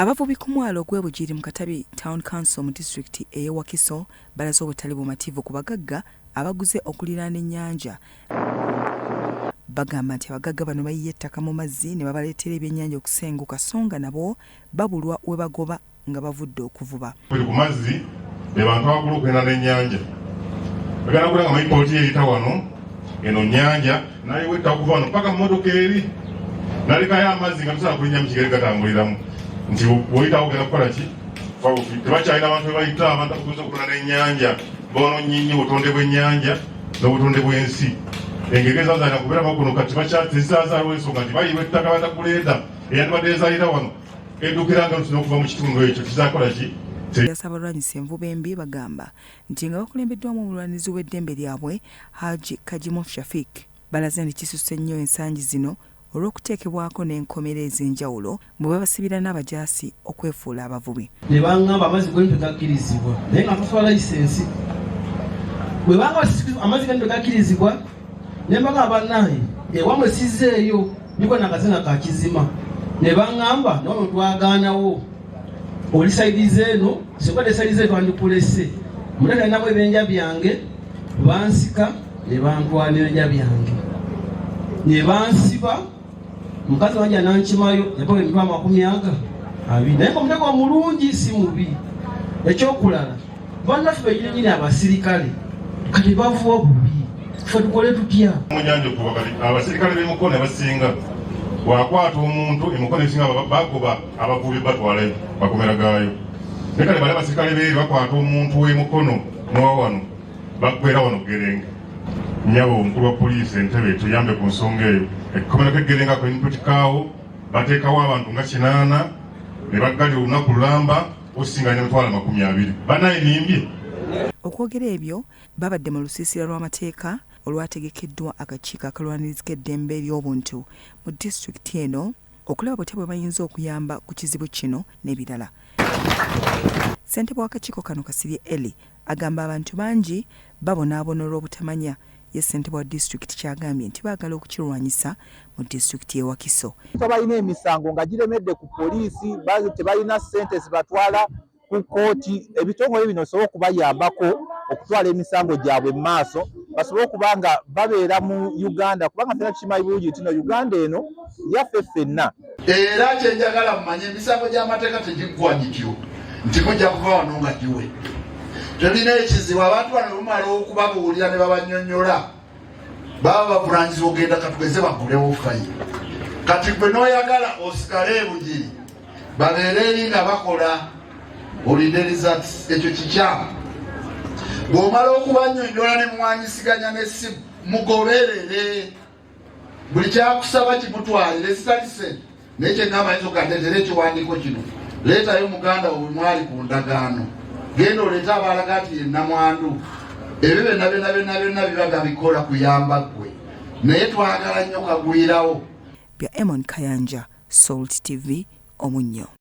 Abavubi ku mwalo gw'e Bugiri mu Katabi Town Council mu disitulikiti ey'e Wakiso balaze obutali bumativu ku bagagga abaguze okuliraana ennyanja. Bagamba nti abagagga bano bayiye ettaka mu mazzi ne babaleetera ebyennyanja okusenguka so nga nabo babulwa we bagoba nga bavudde okuvuba. Buli ku mazzi be bantu abagula okugenda n'ennyanja. Bagenda kula nga manyi pooti eyita wano eno nnyanja nayiwa ettaka kuva wano paka mu motoka eri nalekayo amazzi nga tosobola kulinnya mu kigere gatambuliramu nti woyitawo ogenda kukola ki? Tebakyalina abantu bebayita abantu abaguze okugenda n'ennyanja bonoonye nnyo obutonde bw'ennyanja n'obutonde bw'ensi. Engege zazaala kubeera kuno kati bakyatezaazaaliwo ensonga nti bayiwa ettaka batakuleeta eyandibadde ezaalira wano Eddukira nga lusina okuva mu kitundu ekyo kizakola ki? Abalwanyisa envuba embi bagamba nti nga bakulembeddwamu omulwanirizi w'eddembe lyabwe Haji Kagimu Shafik balaze nti kisusse nnyo ensangi zino olw'okuteekebwako n'enkomera ez'enjawulo mwe babasibira n'abajaasi okwefuula abavubi. Ne bangamba amazzi goni tegakkirizibwa naye nga tusaba layisensi bwe banga amazzi gani tegakkirizibwa ne mbagamba bannange ewamwe sizzeeyo Niko nakazina ka kizima ne baŋŋamba nono twagaanawo oli saidi zeeno singa de saidi zeeno twandikulese mutata alinamu ebyenja byange bansika ne bantwala ebyenja byange ne bansiba mukazi wange anankimayo yakola emitwalo 20 naye nga omutego omulungi si mubi ekyokulala Bannaffe benyini abasirikale kati bavuwa bubi, ffe tukole tutya? Munyanja okuva kati abasirikale b'emukono abasinga bwakwata omuntu emukono ebisinga bagoba abavubi batwalayo makomera gaayo naye kale bali abasirikale beeri bakwata omuntu w'emukono n'owa wano baggwera wano Gerenga. Nyabo omukulu wa poliisi entebe tuyambe ku nsonga eyo. Ekkomera k'e Gerenga ako input kaawo bateekawo abantu nga 8 ne baggalira olunaku lulamba osinga ne mitwalo 20 banaye nimbye. Okwogera ebyo babadde mu lusiisira lw'amateeka olwategekeddwa akakiiko akalwanirizi k'eddembe ly'obuntu mu disitulikiti eno okulaba butya bwe bayinza okuyamba ku kizibu kino n'ebirala. Ssentebe w'akakiiko kano Kasirye Elly agamba abantu bangi babonaabona olw'obutamanya ye ssentebe wa disitulikiti ky'agambye nti baagala okukirwanyisa mu disitulikiti y'e Wakiso. Balina emisango nga giremedde ku poliisi, tebalina ssente zibatwala ku kkooti. Ebitongole bino osobola okubayambako okutwala emisango gyabwe mu maaso basobole okuba nga babeera mu Uganda, kubanga ffenna tukimanyi bulungi nti no Uganda eno yaffe ffenna. Era kyenjagala mumanye emisango gy'amateeka tegiggwa gityo nti mujja kuva wano nga giwe. Tulina ekizibu abantu bano bumala okubabuulira ne babanyonyola baba bavunanyizibwa okugenda katugeze bagulewo fayiro. Kati gwe n'oyagala osigale ebugiri babeere eri nga bakola olinde results, ekyo kikyamu. Bw'omala okubanyonyola ne muwanyisiganya n'essimu mugoberere buli kyakusaba kimutwalire zitali sente naye kyengamba ayinza okugateetera ekiwandiiko kino leetayo muganda wo bwe mwali ku ndagaano genda oleete abaalaga nti ye nnamwandu ebyo byonna byonna byonna byonna biba babikola kuyamba ggwe naye twagala nnyo kagwirawo. Bya Emon Kayanja, Salt TV, Omunnyo.